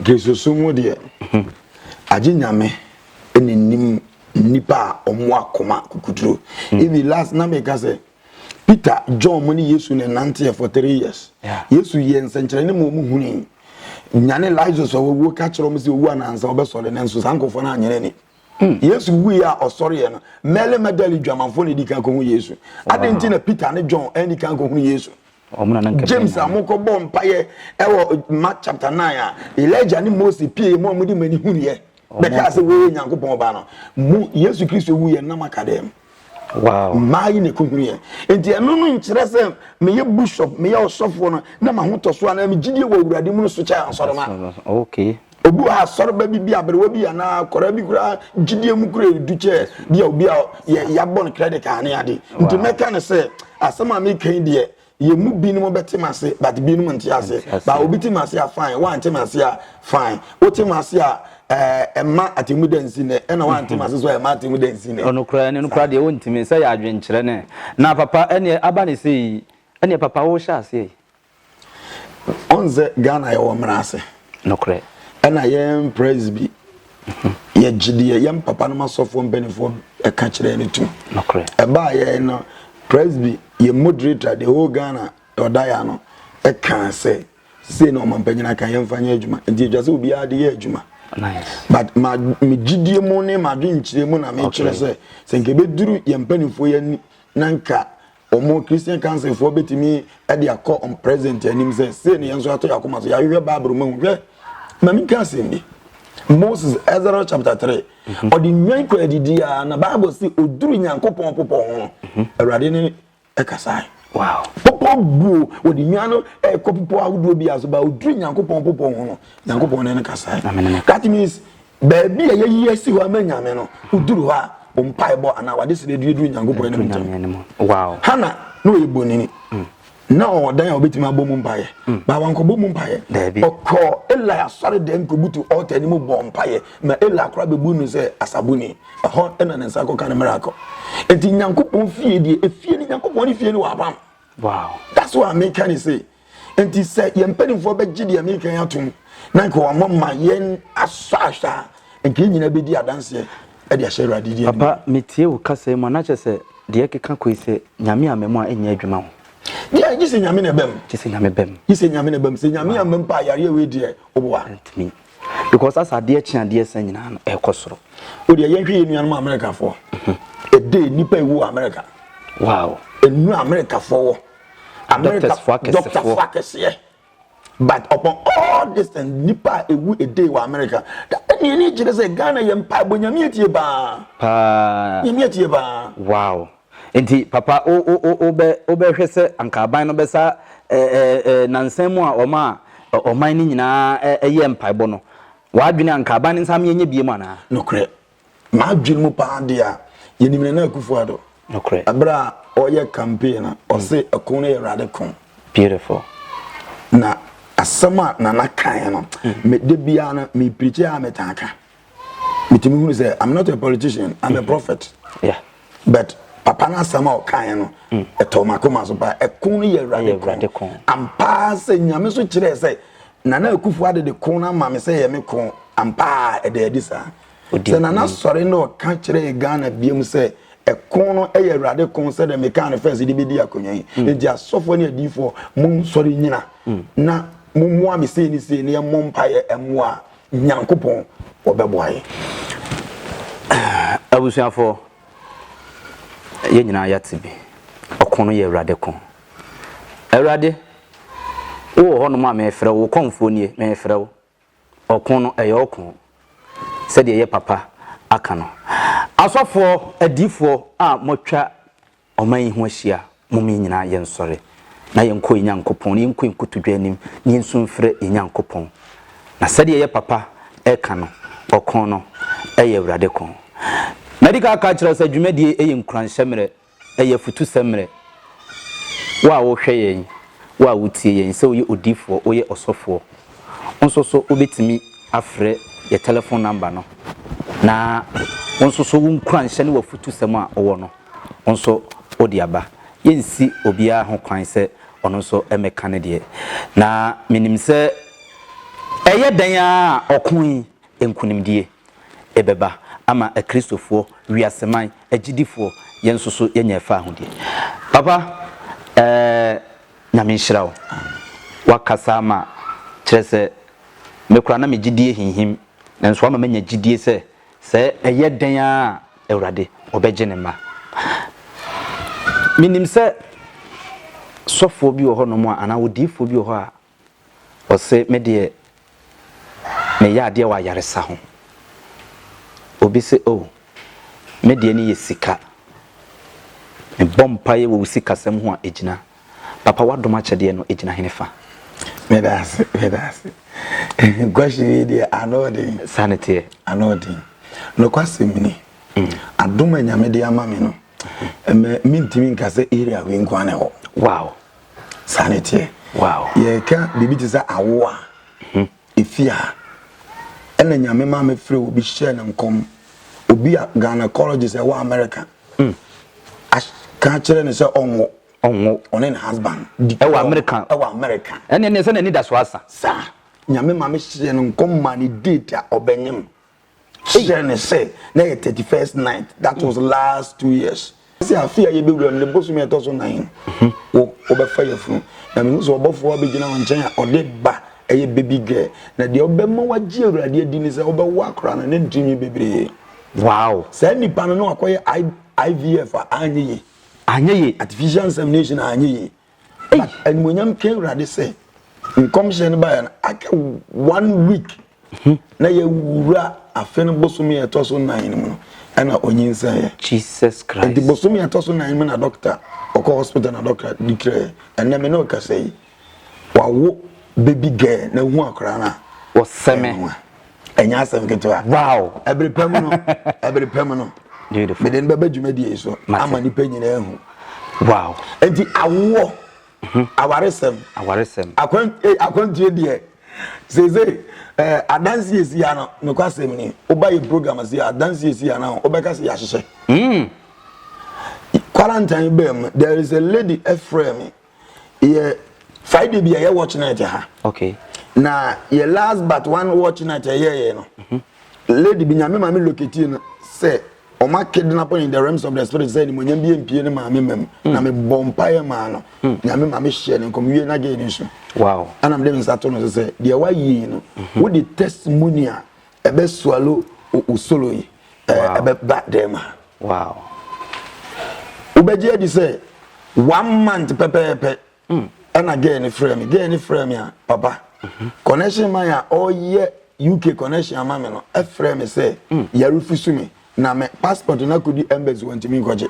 Kristosom mu deɛ agye Nyame na nim nnipa a ɔmo akoma kokoduro. Even last na meka sɛ Peter, John mo ne Yesu na ɛnanteɛ for 3 years. Yesu yɛ nsɛnkyerɛnne ma ɔmo hunii. Nyane Lazarus a wawuo ka kyerɛ ɔmo sɛ owu anansa ɔbɛsɔre nanso saa nkurɔfoɔ no anyere ne. Yesu wuiɛ a ɔsɔreɛ no, Mary Magdalene dwamanfoɔ na edi kan kɔhu Yesu. Adɛn nti na Peter ne John anni kan kɔhunu Yesu? James a mokɔbɔ mpaeɛ ɛwɔ Mark chapter 9 a Elijah ne Mose pie mu a mode mo ani hunuiɛ bɛkaa sɛ wei yɛ Nyankopɔn ba no, mo Yesu Kristo wuiɛ nam aka dɛm. Wow. Mmaa yi na ɛkɔhunu yɛn. Nti ɛno no nkyerɛ sɛ meyɛ bishop, meyɛ ɔsɔfoɔ no na m'ahotɔsoɔ anaa me gyidie wɔ Awurade mu no so kyɛn asɔrema. Okay. Obi wɔ ha asɔreba bi bi aberewa bi anaa akwadaa bi koraa gyidie mu koraa edu kyɛ bi a obi a yɛ yɛabɔ no credit card ne ade. Nti mɛka no sɛ asɛm a meka yi deɛ Yɛn mu binom bɛte m'ase but binom nte ase. Ba obi te m'ase a fine, woante m'ase a fine. Wote m'ase a ɛɛ ɛmma atemmu da nsi nnɛ, ɛna woante m'ase so a ɛmma atemmu da nsi nnɛ. Ɔno koraa ɛno koraa deɛ wontumi sɛ yɛ adwenkyerɛ ne na papa ɛneɛ aba ne sei yi ɛneɛ papa wohyɛ aseɛ yi. Ɔn sɛ Ghana yɛwɔ mmara ase. Nokorɛ. Ɛna yɛn presby yɛgye deɛ yɛn papa nom asɔfoɔ mpanimfoɔ ɛka kyerɛ no tum. Nokorɛ. Ɛbaa yɛn no presby yɛ moderator the whole Ghana ɔda ya no ɛkaa sɛ sei na ɔmampanyin aka yɛmfa nyɛ adwuma nti atwa sɛ obiara de yɛ adwuma. Nice. But ma me gyidie mu ne m'adwenkyerɛ mu na mekyerɛ sɛ sɛ nka ɛbɛduru yɛn mpanimfoɔ yɛn ani na nka Wɔn Christian Council foɔ bɛtumi de akɔ wɔn president anim sɛ sei na yɛn nso ato yɛn akoma so yɛahwehwɛ Bible mu ahu hwɛ ma menka asɛm bi Moses Exodus chapter 3 mhm. ɔde nnwan kɔ adidi a na Bible se ɔduru Nyankopɔn popɔ ho no mhm. Awurade ne ɛkasae wow. popɔ buo wɔde nnwan no ɛkɔ popɔ ahodoɔ bi aso ba ɔduru Nyankopɔn popɔ ho no Nyankopɔn ne no kasae that means Baabi a yɛayi asi hɔ ama Nyame no, woduru hɔ a, wo mpaebɔ anaa w'adesrɛ duaduru Nyankopɔn anim ntɛm. Wow. Hana na ɔyɛ bonini. Mm. Na ɔwɔ dan a obetumi abɔ mu mpaeɛ. Mm. Ba wankɔbɔ mu mpaeɛ. Daabi. Ɔkɔɔ Eli asɔre dɛm kɔbutu altar anim bɔɔ mpaeɛ ma Eli akora bɛbu no sɛ asaboni. Ɛhɔ na ne nsa kɔka ne miracle. Enti Nyankopɔn fie deɛ, efie ne Nyankopɔn ne fie no wɔ apam. Wow. That's why meka ne sei. Nti sɛ yɛn mpanimfoɔ bɛgye deɛ meka yi atom na nka wɔn ma yɛn asɔ ahwɛ a, nka yɛn nyinaa bɛdi adanseɛ de ahyɛ Awurade din Papa, metie wo kasa yi mu a, na kyerɛ sɛ deɛ ɛkeka kɔ yi sɛ Nyame amma mu a ɛnyɛ adwuma o. Yeah, gye sɛ Nyame na ɛba mu. Gye sɛ Nyame ba mu. Gye sɛ Nyame na ɛba mu. Sɛ Nyame amma mu paa yareɛ wei deɛ woboa. Ntumi. Because as adeɛ kye adeɛ sa nyinaa no ɛkɔ soro. Wo deɛ yɛnhwɛ yɛn nuanom Amerikafoɔ. Ɛdɛ nnipa ɛwu wɔ Amerika. Wow. Ɛnu Amerikafoɔ wɔ. America doctorfoɔ akɛseɛ but upon all this things nipa a ewu a day wɔ America ɛni ɛni kyerɛ sɛ Ghana yɛ mpaebɔ nyame atie paa paa nyame atie paa wow nti papa o o o o bɛ o bɛhwɛ sɛ anka aban no bɛsa ɛɛ ɛɛ nansan mu a ɔma a ɔman no nyinaa ɛyɛ mpaebɔ no w'adwene anka aban no nsa menyɛ bie mu anaa. Nokorɛ M'adwene mu paa deɛ a, yɛnim Nana Akufo Addo. Nokorɛ. Ɛberɛ a ɔreyɛ campaign no, ɔse ɛko no yɛ Awurade ko. Beautiful. Na asɛm a Nana kaeɛ no, me da biara no, me preachi a metaa ka. Metumi hunu sɛ, I'm not a politician, I'm a prophet. Yeah. But papa no asɛm a ɔkaeɛ no, ɛtɔɔ m'akoma so paa. Ɛko no yɛ Awurade ko. Ampa ara sɛ Nyame nso kyerɛɛ sɛ Nana Akufo Addo de ko no ama me sɛ ɛyɛ me ko. Ampa ara ɛda adi saa. Sɛ Nana sɔre na ɔka kyerɛ Ghana biom sɛ ɛko no yɛ Awurade ko sɛdeɛ mekaa no first de bɛdi akonnwa yi, mm. enti asɔfoɔ ne adiyifoɔ monsɔre nyina mm. na mommoa me sei ne sei na yɛmmɔ mpaeɛ mmoa Nyankopɔn wɔbɛboa yɛ. Abusuafoɔ, yɛn nyinaa yɛate bi. Ɔko no yɛ Awurade ko. Awurade, wowɔ hɔnom a mefrɛ wo, wo kɔmfoɔ nie, mefrɛ wo. Ɔko no, ɛyɛ ɔko, sɛdeɛ yɛ papa aka no. Asɔfoɔ, adiyifoɔ a moatwa ɔman yi ho ahyia, mom yɛn nyinaa yɛnsɔre na yɛnkɔ yɛn Nyankopɔn, na yɛnkɔ yɛn nkotodwe anim na yɛnsu mfrɛ yɛn Nyankopɔn. Na sɛdeɛ yɛ papa reka no, ɔko no yɛ Awurade ko. Madi kan aka akyerɛ wo sɛ dwumadie yi yɛ nkuranhyɛ mmerɛ Ɛyɛ afutusɛm mmerɛ. Wo a wohwɛ yɛn, wo a wotie yɛn, sɛ woyɛ odiyifoɔ, woyɛ ɔsɔfoɔ, wo nso so wobɛtumi afrɛ yɛ telephone number no na wo nso so wo nkuranhyɛ ne w'afutusɛm a wowɔ no, wo nso wode aba. Yɛnsi obiara ho kwan sɛ ɔno nso mmɛka ne deɛ. Na menim sɛ ɛyɛ dɛn ara a ɔko yi nkunimdie bɛba ama Akristofoɔ, wiaseman, agyidifoɔ, yɛn nso so yɛanya ɛfa ahodie. Papa eh, Nyame nhyira wo. Wakasa ama kyerɛ sɛ me koraa na me gyidie hinhim, nanso wama manya gyidie sɛ sɛ ɛyɛ dɛn ara a Awurade ɔbɛgye ne mma. Menim sɛ sɔfoɔ bi wɔ hɔnom a anaa odiyifoɔ bi wɔ hɔ a Ɔse me deɛ meyɛ adeɛ wɔ ayaresa ho. Obi se oh me deɛ no yɛ sika. Mebɔ mpaeɛ wɔ wo sikasɛm ho a ɛgyina. Papa w'adom akyɛdeɛ no ɛgyina henefa? Meda ase, meda ase. Question yi deɛ ano den. Saa ne teɛ. Ano den. Nokwasɛm ni, adom a Nyame de ama me no, ɛmɛ mentumi nka sɛ area wei nko ara na ɛwɔ. Wow. Saa na ɛteɛ. Wow. Yɛreka biribi te sɛ awo a, mhm. efi a, ɛna Nyame maa me frɛ obi hyɛɛ no nkɔm. Obi a gynecologist ɛwɔ America. Mm. Ka kyerɛ no sɛ ɔnwo. Ɔnwo. Ɔne ne husband. Ɛwɔ America. Ɛwɔ America. Ɛne ɛne sɛ n'ani da so asa. Saa. Nyame maa me hyɛɛ no nkɔm maa ne date a ɔbɛnyem. Kyerɛ no sɛ na ɛyɛ 31st night, that was last 2 years. Sɛ afe a yɛbɛwura mu ne bosome a ɛtɔ so nan no, wo wobɛfa yafunu. Na mehu sɛ ɔbɔfoɔ abɛgyina wo nkyɛn a ɔde ba ɛyɛ baby girl. Na deɛ ɔbɛma wagye Awurade adi ne sɛ wobɛwo akora no ne ntirinwi bebree. Wow! Saa nipa no na wakɔyɛ IVF a anyɛ yie. Anyɛ yie. Artificial insemination a anyɛ yie. But animuonyam nka Awurade sɛ nkɔmhyɛ no baeɛ no aka one week na yɛwura afe no bosome a ɛtɔ so nan no mu no ɛna ɔnyinsɛneɛ. Jesus Christ. Nti bosome a ɛtɔ so nan mu na doctor ɔkɔ hospital na doctor declare ɛnɛ me ne ɔkasa yi wawo baby girl na hu akwaraa no a wɔsɛme ɛnyɛ asɛm ketewa. Wow. Ɛbere pa mu no ɛbere pa mu no Beautiful. Mede no bɛba dwumadie yi so ama nipa nyinaa ahu. Wow. Nti awoɔ, mhm. awaresɛm. Awaresɛm. Akwan eh, akwantuo deɛ sese eh, adansi esi ya no nokwasɛm ni woba yɛ program ase adansi esi ya no wobɛka sɛ yɛahyehyɛ. Mm. Quarantine bɛɛ mu there is a lady ɛfrɛ me yɛ Friday bi yɛ watch night ha. Okay. Na yɛ last but one watch night ɛyɛ yɛ no. Mm -hmm. Lady bi Nyame ma me locate no sɛ ɔma kidnap in the realms of the spirit sɛ animonyam bi mpie ne maame mam mm. na me bɔ mpaeɛ maa no mm. Nyame ma me hyɛ ne nkɔm wie na gye ne so. Wow. Ɛna mede me nsa to no so sɛ deɛ wayɛ yi no mm-hmm. wode testimony a ɛbɛ swallow o solo yi ɛbɛba dɛm a. Wow. Wobɛgye adi sɛ one month pɛpɛɛpɛ Ɛna girl no frɛɛ me, girl no frɛɛ me a, papa, connection man a ɔyɛ UK connection ama me no frɛɛ me sɛ yɛrefusu me na me passport no akɔdi embassy hɔ nti menkɔgye.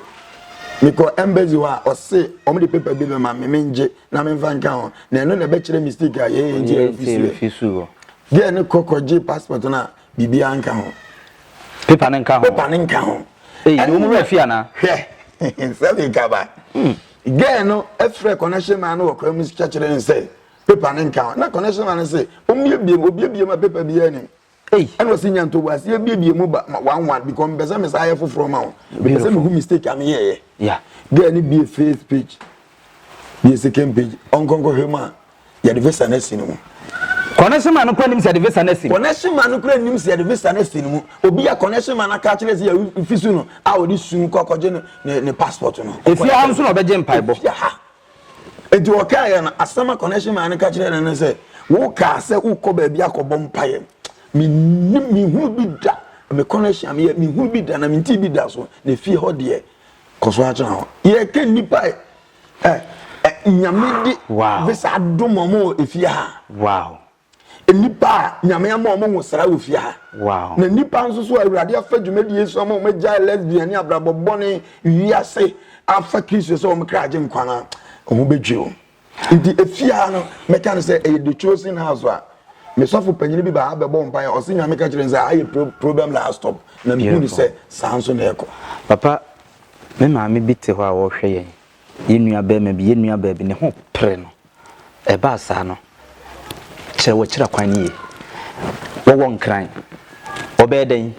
Mekɔ embassy hɔ a ɔse wɔn de paper bi bɛma me mengye na memfa nka ho na ɛno na ɛbɛkyerɛ mistake a yɛyɛ nti yɛrefusu yɛ. Girl no kɔ kɔgye passport no a biribiara nka ho. Paper no nka ho. Paper no nka ho. Ei, na wɔn wura fi anaa? Hwɛ, sɛ meka ba. Girl no frɛɛ connection man no wɔ kwan mu ka kyerɛɛ no sɛ paper no nka ho. Na connection man no se ommiebie mu, obiebie mu a paper biara nnim. Ɛna ɔse nya ntoboaseɛ biebie mu ba one one because mepɛ sɛ mesan yɛ foforɔ ma wo. Mepɛ sɛ mehu mistake a meyɛeɛ. Girl no bie first page, bie second page, ɔnkɔ nkɔhwɛ mu a yɛde visa no asi ne mu. Connection man no kura nim sɛ yɛde visa no asi mu. Connection man no kura nim sɛ yɛde visa no asi ne mu. Obi a connection man aka akyerɛ sɛ yɛfi su no a ɔde su kɔ akɔgye no ne ne passport no. Efie ha nso na ɔbɛgye mpaebɔ. Efie ha. Eti ɔkaa yɛ no asɛm a connection man no ka kyerɛ no ne sɛ wokaa sɛ wokɔ baabi akɔbɔ mpaeɛ. Menim mehunu bi da me connection a meyɛ mehunu bi da na mente bi da so na efie hɔ deɛ kɔ so atena hɔ. Yɛka nnipa Ɛ ɛ Nyame de Wow. visa adom wɔn wɔ efie ha. Wow. Nnipa a Nyame ama wɔn nwosra wɔ fie ha. Wow. Na nnipa nso so a Awurade afa dwumadie so ama wɔn agyae lesbian ne abrabɔ bɔne wiase afa Kristo sɛ wɔn kra agye nkwa no, wɔn ho bɛdwe wɔn. Nti efie ha no, mɛka no sɛ ɛyɛ the chosen house a me sɔfo panyin bi ba ha bɛbɔ mpaeɛ, ɔse Nyame ka kyerɛ no sɛ ha yɛ problem last stop, na mehu no sɛ saa nso na ɛkɔ. Papa, me maame bi te hɔ a ɔrehwɛ yɛn. Yɛn nuabarima bi, yɛn nuabaa bi, ne ho pere no. Ɛbaa saa no, kyerɛ w'akyira kwan no yie. Wɔwɔ Nkran. Wɔbɛyɛ dɛn?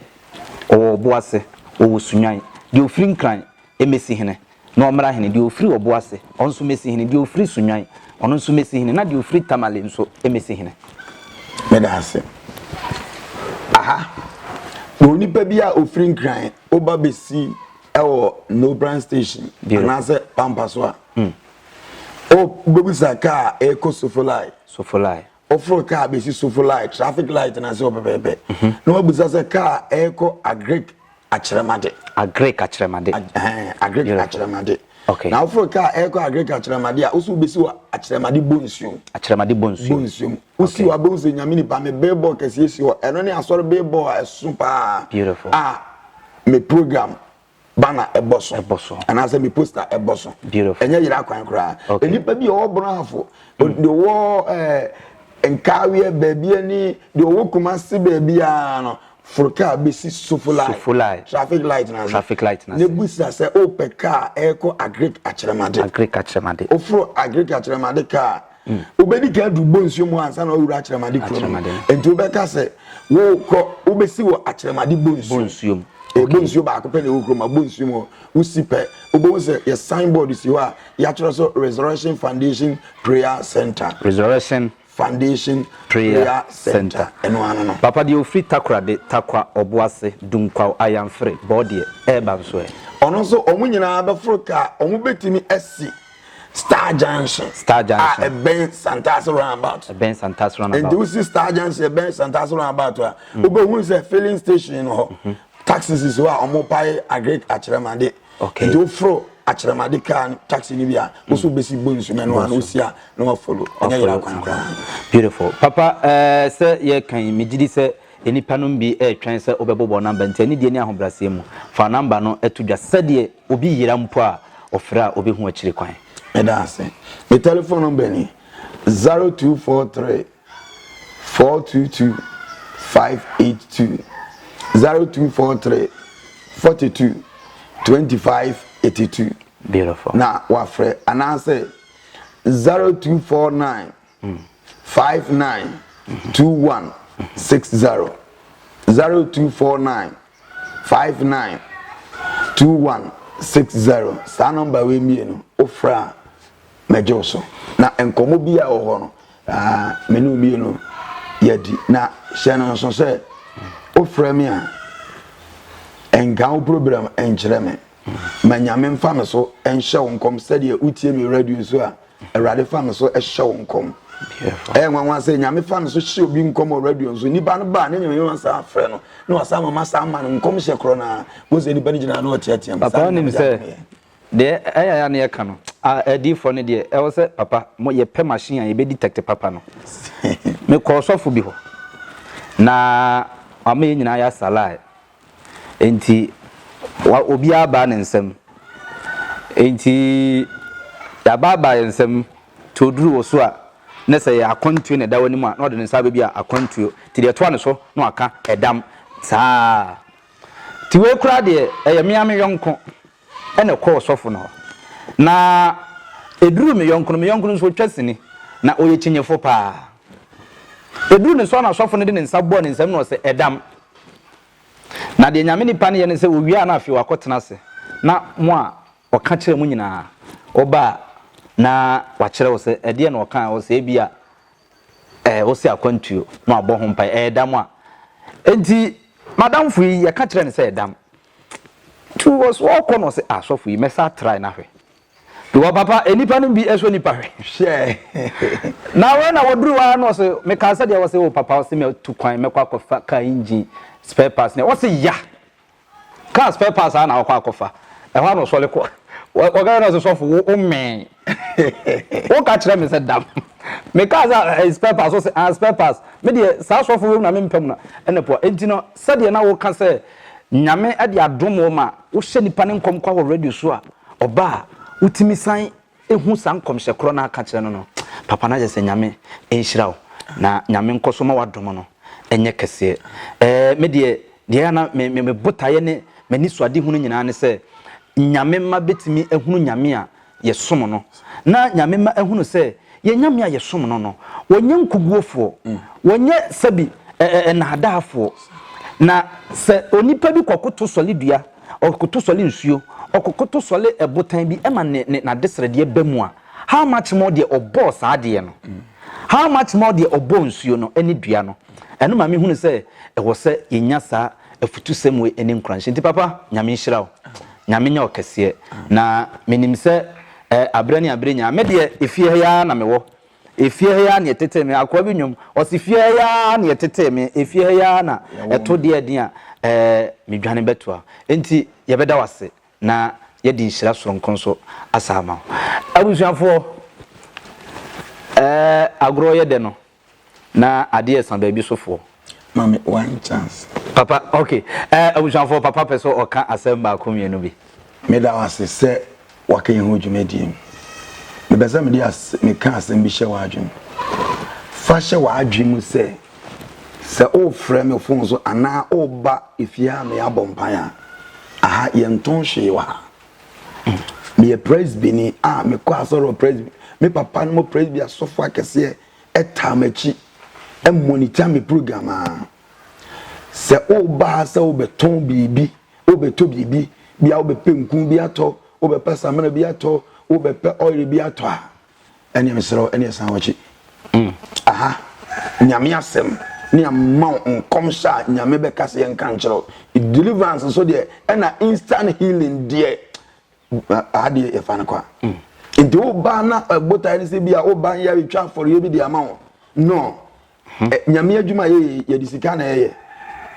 Wɔwɔ Ɔboase, wɔwɔ Sunnwan. Deɛ ɔfiri Nkran mmɛsi hene, na ɔmmra hene. Deɛ ɔfiri Ɔboase, ɔno nso mmɛsi hene. Deɛ ɔfiri Sunnwan, ɔno nso mmɛsi hene. Na deɛ ɔfiri Tamale nso mmɛsi hene. Meda ase. Aha, na onipa bi a ɔfiri Nkran, woba bɛsi ɛwɔ Nobran station anaasɛ Pampa so a mm. wobɛbisa kaa ɛkɔ Sofolai. Sofolai. Woforo kaa bɛsi Sofolai traffic light no ase hɔ pɛpɛɛpɛ mhm. na wabisa sɛ kaa ɛkɔ Agric Akyerɛmade. Agric Akyerɛmade. Agric Akyerɛmade. Okay. Na woforo kaa ɛkɔ Agric Akyerɛmade a wosi wobɛsi wɔ Akyerɛmade Bonsuom. Akyerɛmade Bonsuom. Bonsuom. Wosi wɔ abɛhu sɛ Nyame nipa me billboard kɛseɛ si hɔ ɛno ne asɔre billboard a ɛso paa. Beautiful. A me program banner ɛbɔ so ɛbɔ so anaasɛ me poster ɛbɔ so. Beautiful. Ɛnyɛ yera kwan koraa. Okay. Nipa bi a ɔwɔ Brɔnafo, deɛ ɔwɔ ɛɛ Nkaaweɛ baabi ani, deɛ ɔwɔ Kumasi baabi ara no, foro kaa bɛsi Sofolai. Sofolai. Traffic light na ase. Traffic light na ase. Ne busa sɛ ɔpɛ kaa ɛrekɔ Agric Akyerɛmade. Agric Akyerɛmade. Oforo Agric Akyerɛmade kaa. Wobɛdi kan adu Bonsuo mu ansa na wawura Akyerɛmade kuro no mu. Nti wobɛka sɛ wokɔ wobɛsi wɔ Akyerɛmade Bonsuo. Bonsuo mu. Okay. Bonsuo baako pɛ na ɛwɔ kurom a Bonsuo mu hɔ. Wosi pɛ wobɛhu sɛ yɛ signboard si hɔ a yɛatwerɛ so Resurrection Foundation Prayer Center. Resurrection Foundation Prayer Prayer Center. Center. Ɛno ano no. Papa deɛ ofiri Takoradi, Tarkwa, Ɔboase, Dunkwaw, Ayanfere, Bɔɔdeɛ, ɛɛba nso ɛ? Ɔno nso wɔn nyinaa bɛforo kaa wɔn bɛtumi asi Star Junction. Star Junction. A ɛbɛn Santase roundabout. Ɛbɛn Santase roundabout. Nti wosi Star Junction ɛbɛn Santase roundabout a, wobɛhu sɛ filling station no hɔ. Mhm. Taxi sisi hɔ a wɔn pae agric akyerɛmade. Okay. Nti woforo akyerɛmade kaa taxi no bi a, woso mm. bɛsi bɔ nsu mɛno a na wosi a na wafolo. Ɛnyɛ yɛrɛ kwan koraa. Beautiful. Papa, ɛɛ eh, sɛ yɛka yi, megye di sɛ nnipa nom bi retwɛn sɛ wobɛbobɔ namba nti anidie ne ahobrɛaseɛ mu fa namba no to dwa sɛdeɛ obi yera mpo a ɔfrɛ a ɔbɛhu akyiri kwan. Meda ase. Me telephone number ni, 0243 422 582, 0243 42 25 82. Beautiful. Na wafrɛ anaasɛ 0249 59 21 60, 0249 59 21 60. Saa nɔmba wei mmienu wofrɛ a mɛgye wo so na nkɔmmɔ bi a ɛwɔ hɔ no me ne wo mmienu yɛadi. Na hyɛ no nso sɛ wofrɛ me a nka wo program nkyerɛ me. Ma Nyame mfa me so nhyɛ wo nkɔm sɛdeɛ wotie me radio so a Awurade fa me so hyɛ wo nkɔm. Ɛyɛ nwanwa sɛ Nyame fa me so hyɛ obi nkɔm wɔ radio nso nipa no ba ne Nyame ma saa frɛ no na wasa ma ma saa ma no nkɔm hyɛ korɔ na wo sɛ nipa no gyina na ɔteatea mu. Papa wonim sɛ deɛ ɛyɛ ya ne yɛka no adiifoɔ no deɛ ɛwɔ sɛ papa mo yɛpɛ machine a yɛbɛ detect papa no. Mekɔɔ sɔfo bi hɔ na wama yɛn nyinaa yɛ asalae. Enti wa obiara baa ne nsam. Enti yɛabaabaa yɛn nsam, nti oduru wo so a, na sɛ ɛyɛ akwantuo na ɛda w'anim a, na ɔde ne nsa abɛbi a akwantuo. Nti deɛ ɛtoa ne so na waka ɛdam. Saa ara. Nti wei koraa deɛ, ɛyɛ me ara me yɔnko na ɛkɔɔ ɔsɔfo no hɔ. Na ɛduruu me yɔnko no, me yɔnko no nso ɔtwa sini, na ɔyɛ kyinyefo paa. Ɛduruu ne so a na ɔsɔfo no de ne nsa bɔɔ ne nsam na ɔse, Ɛdam. Na deɛ Nyame nipa no yɛ ne sɛ ɔwie a na afei wakɔtena ase na mo a ɔka kyerɛ mo nyinaa woba a na wakyerɛ wo sɛ ɛdeɛ na ɔkaa ɔsɛ ebia ɛɛ wose akwantuo na wabɔ ho mpaeɛ ɛyɛ dam a enti madamfo yi yɛka kyerɛ no sɛ ɛdam nti ɔsɛ ɔkɔ na ɔsɛ ah sɔfo yi mɛsa try na hwɛ Because papa nnipa no bi sɔ nipa hwɛ. Hwɛ. Na wei na wɔduru hɔ ara na ɔsɛ mekaa sɛ deɛ wɔsɛ o papa ɔsɛ mɛtu kwan mɛkɔ akɔfa car engine spare parts na ɔsɛ ya car spare parts ara na ɔkɔ akɔfa ɛhɔ ara na ɔsɔre kɔ. Wɔka na sɛ sɔfo wo wo mmɛn. Woka kyerɛ me sɛ dam. Mekaa sɛ eh, spare parts, ɔsɛ ah spare parts. Me deɛ saa sɔfo wei na mempɛ mu na ɛna poa. Enti no sɛdeɛ na woka sɛ Nyame de adom wo ma wohyɛ nipa ne nkɔm kwa wɔ radio so a ɔba a wotumi san hu saa nkɔmhyɛ korɔ no aka kyerɛ no no, papa na kyerɛ sɛ Nyame nhyira wo na Nyame nkɔ so ma w'adom no nyɛ kɛseɛ. Ɛɛ me deɛ deɛ ɛyɛ a na me me me botaeɛ ne m'anisoadehunu nyinaa ne sɛ Nyame mma bɛtumi ahunu Nyame a yɛsom no, na Nyame mma ahunu sɛ yɛn Nyame a yɛsom no no, wɔnyɛ nkuguofoɔ, wɔnyɛ sɛbi nnaadaafoɔ. Na sɛ onipa bi kɔkoto sɔle dua, ɔkoto sɔle nsuo, ɔkokoto sɔle ɛbotan bi ma ne ne n'adesrɛdeɛ ba mu a, how much more deɛ ɔbɔɔ saa adeɛ no? How much more deɛ ɔbɔɔ nsuo no ne dua no? Ɛno ma mehunu sɛ ɛwɔ sɛ yɛnya saa afutusɛm wei ne nkuranhyɛ. Nti papa, Nyame nhyira wo. Nyame nyɛ wo kɛseɛ. Na menim sɛ eh, aberɛ ne aberɛ nyinaa, me deɛ efie ha yi ara na mewɔ. Efie ha yi ara na yɛtetee me. Akoa bi nnwom, ɔse fie ha yi ara na yɛtetee me, efie ha yi ara na ɛto deɛ ɛden a eh, medwane bɛtoa. Nti yɛbɛda wo ase na yɛde nhyira soronko nso asa ama wo. Abusuafoɔ, eh, agorɔ yɛ dɛ no, Na adeɛ ɛsa baabi so foɔ. Ma me one chance. Papa ok eh abusuafoɔ papa pɛ sɛ ɔka asɛm baako mienu bi. Meda wo ase sɛ waka yɛn ho dwumadie mu. Mepɛ sɛ mede as meka asɛm bi hyɛ w'adwene mu. Fa hyɛ w'adwene mu sɛ, sɛ worefrɛ me fon so anaa woreba efie ha ma yɛabɔ mpaeɛ a, aha yɛntɔn hwee wɔ ha. Meyɛ Presbyni a mekɔ asɔre wɔ Presby. Me papa no mo Presby asɔfo akɛseɛ taa m'akyi monitor me program a, sɛ woba ha sɛ wobɛtɔn biribi, wobɛtɔ biribi, bia wobɛpɛ nku bi atɔ, wobɛpɛ samina bi atɔ, wobɛpɛ oil bi atɔ a, ɛneɛ mesrɛ wo, ɛneɛ san w'akyi. Mm. Aha, Nyame asɛm ne ama wo nkɔmhyɛ a Nyame bɛka sɛ yɛnka nkyerɛ wo. Deliverance nso deɛ, ɛna instant healing deɛ, Aha deɛ yɛfa no kwa. Nti woba na botae no sɛ bi a woba yɛ retwa afɔreɛ bi de ama wo. No. Hmm. Nyame adwuma yɛ yɛde sika na ɛyɛ.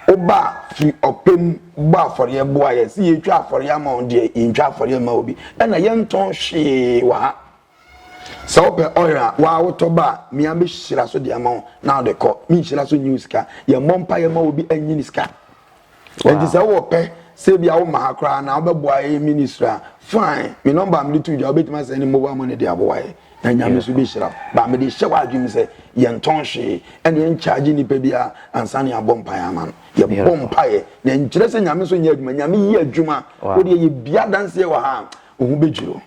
Woba firi ɔpɛ mu bɔ afɔreɛ boa yɛ. Sɛ yɛtwa afɔreɛ ama wo deɛ yɛntwa afɔreɛ mma obi. Ɛna yɛntɔn hwee wɔ ha. Sɛ wopɛ oil a, waa wotɔ ba a, mea bɛhyira so de ama wo na wode kɔ. Menhyira so nyi wo sika. Yɛmmɔ mpaeɛ ma obi anyi ne sika. Enti sɛ wowɔ pɛ sɛ ebia woma ha koraa na wobɛboa yɛn ministry a, fine. Me nɔmba a mede too dwa, wobɛtumi asɛn ne mobile money de aboa yɛn. Na Nyame nso bɛhyira wo. But mede hyɛ w'adwene mu sɛ yɛntɔn hwee, ɛna yɛnkyagye nipa biara ansa na yɛabɔ mpaeɛ ama no. Yɛbɔ mpaeɛ, na ɛnkyerɛ sɛ Nyame nso nyɛ adwuma. Nyame yɛ adwuma. Wo deɛ yɛbia adanseɛ wɔ ha a, Wo ho bɛdwiri wo.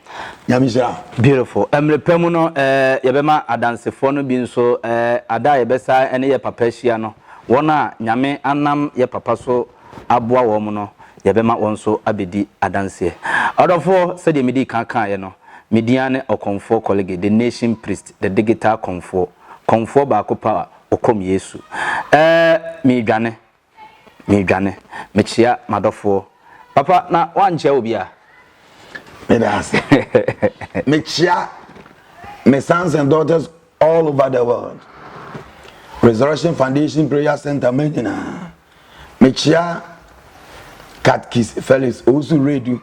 Nyame nhyira wo. Beautiful. Mmere pa mu no, eh, yɛbɛma adansefoɔ no bi nso, eh, ada a yɛbɛsa ne yɛ papa ahyia no, wɔn a Nyame anam yɛ papa so aboa wɔn no, yɛbɛma wɔn nso abɛdi adanseɛ. Ɔdɔfoɔ, sɛdeɛ medii kan kaeɛ no, me din ara ne Ɔkɔmfoɔ Kɔlege, the Nation Priest, the Digital Kɔmfoɔ, Kɔmfoɔ baako pɛ a ɔkɔm Yesu. Eh, meredwane. Meredwane. Mekyea m'adɔfoɔ. Papa, na woankyea obiara? Meda ase. Mekyea me sons and daughters all over the world. Resurrection Foundation Prayer Center ma nyinaa. Mekyea Katkis Felix Owusu Redu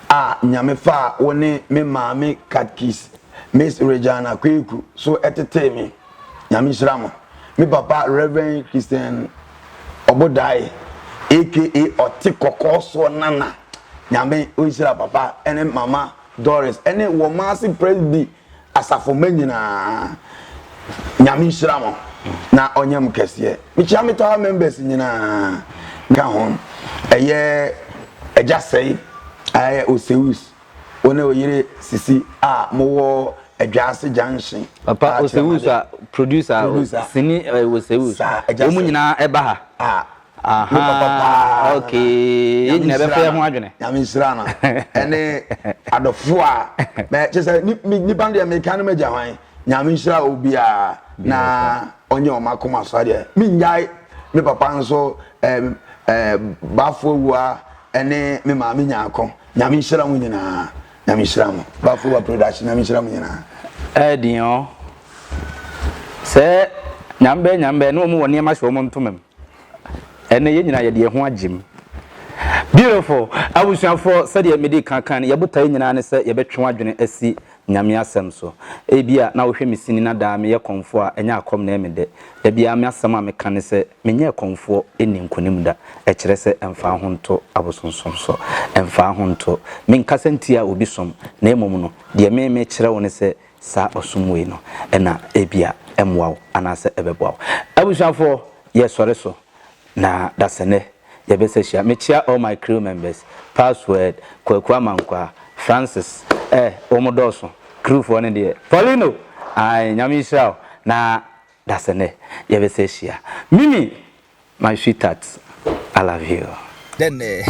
a Nyame faa wo ne me maame Katkis Miss Regina Kweku so tetee me. Nyame nhyira mo. Me papa Rev. Christian Obodae aka Ɔte Kɔkɔɔ Soɔ Nana. Nyame ɔnhyira papa ne mama Doris ne Wɔmaase Presby Asafo mma nyinaa. Nyame nhyira mo na ɔnyɛ mo kɛseɛ. Mekyia me tower members nyinaa ka ho. Ɛyɛ Agya Sɛe, ɛyɛ Oseus, wo ne oyere Sisi a mowɔ Adwaase Junction. Papa Oseus a producer, sini Oseus, wɔn nyinaa ɛba ha. Ah, me papa paa. Okay, yɛn nyinaa bɛfa yɛn ho adwene. Nyame nhyira no. Ɛne adɔfo a mɛ kyɛ sɛ nipa no deɛ meka no magya hwan. Nyame nhyira obiara na ɔnyɛ wɔn akoma so adeɛ. Mennyae me papa nso ɛɛ ɛɛ Bafo Awua ɛne me maame Nyaako. Nyame nhyira mo nyinaa. Nyame nhyira mo. Bafo Awua production Nyame nhyira mo nyinaa. Ɛɛden ɔ. Sɛ nyame bɛyɛ nyame bɛyɛ na wɔn wɔ nneɛma hyɛ wɔn ntoma mu. Ɛnnɛ yɛn nyinaa yɛde yɛn ho agye mu. Beautiful. Abusuafoɔ, sɛdeɛ mede kan kan no, yɛbotaeɛ nyinaa ne sɛ yɛbɛtwe w'adwene asi Nyame asɛm so. Ebia na wohwɛ me sini na daa meyɛ kɔmfoɔ a, ɛnyɛ akɔm na ɛyɛ me dɛ. Da biara me asɛm a meka ne sɛ, menyɛɛ kɔmfoɔ nni nkonim da. Ɛkyerɛ sɛ ɛmfaa ho nto abosonsom so. Ɛmfaa ho nto. Menkasa ntia obi som, na mmom no, deɛ me mekyerɛ wo ne sɛ, saa ɔsom wei no na ebia ɛmmoa wo anaasɛ ɛbɛboa wo. Abusuafoɔ, yɛsɔre so. Na dasɛnɛ yɛbɛsa hyia. Mekyia all my crew members, Password, Kwaku Amankwaa, Francis, eh wɔn dɔɔso, crew foɔ no deɛ, Paulino, ae Nyame nhyira wo, na dasɛnɛ yɛbɛsa hyia. Mimi, my sweetheart, I love you. Dɛn nɛ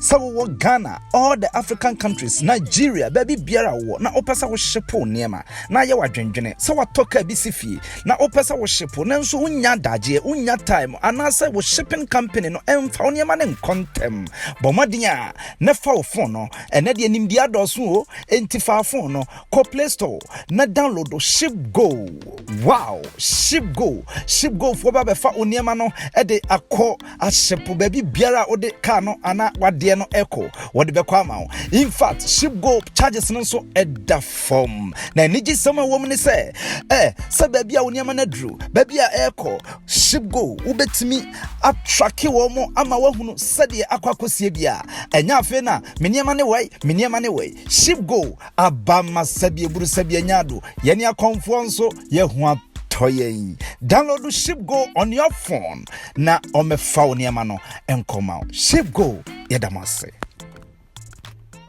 sɛ wowɔ Ghana, all the African countries, Nigeria, baabi biara wowɔ na wopɛ sɛ wo ship nneɛma na ayɛ w'adwendwene sɛ watɔ kaa bi si fie na wopɛ sɛ wo ship nanso wonnya adagyeɛ, wonnya time anaasɛ wo shipping company no ɛmfa wo nneɛma no nkɔ ntɛm, bɔ mmɔden a na fa wo phone no. Ɛnɛ deɛ nimdeɛ adɔɔso o, enti fa phone no kɔ Play Store na download Ship Go. Wow, Ship Go, Ship Go foɔ ba bɛfa wo nneɛma no de akɔ ahyɛpo baabi biara a wode car no anaa wadeɛ no ɛkɔ, wɔde bɛkɔ ama wo. In fact, Ship Go charges no nso ɛda fam, na anigye sɛm a ɛwɔ mu ne sɛ ɛ sɛ baabi a wo nneɛma no aduru, baabi a ɛrekɔ, Ship Go wobɛtumi atrack wɔn mo ama woahunu sɛdeɛ akɔ akɔsie bi a ɛnyɛ afei na me nneɛma ne wei, me nneɛma ne wei. Ship Go aba ma sɛbi eburu sɛbi anya ado, yɛne akɔmfoɔ nso yɛho atɔ yɛn. Download Ship Go on your phone na ɔmɛfa wo nneɛma no nkɔma wo. Ship Go, yɛda mo ase.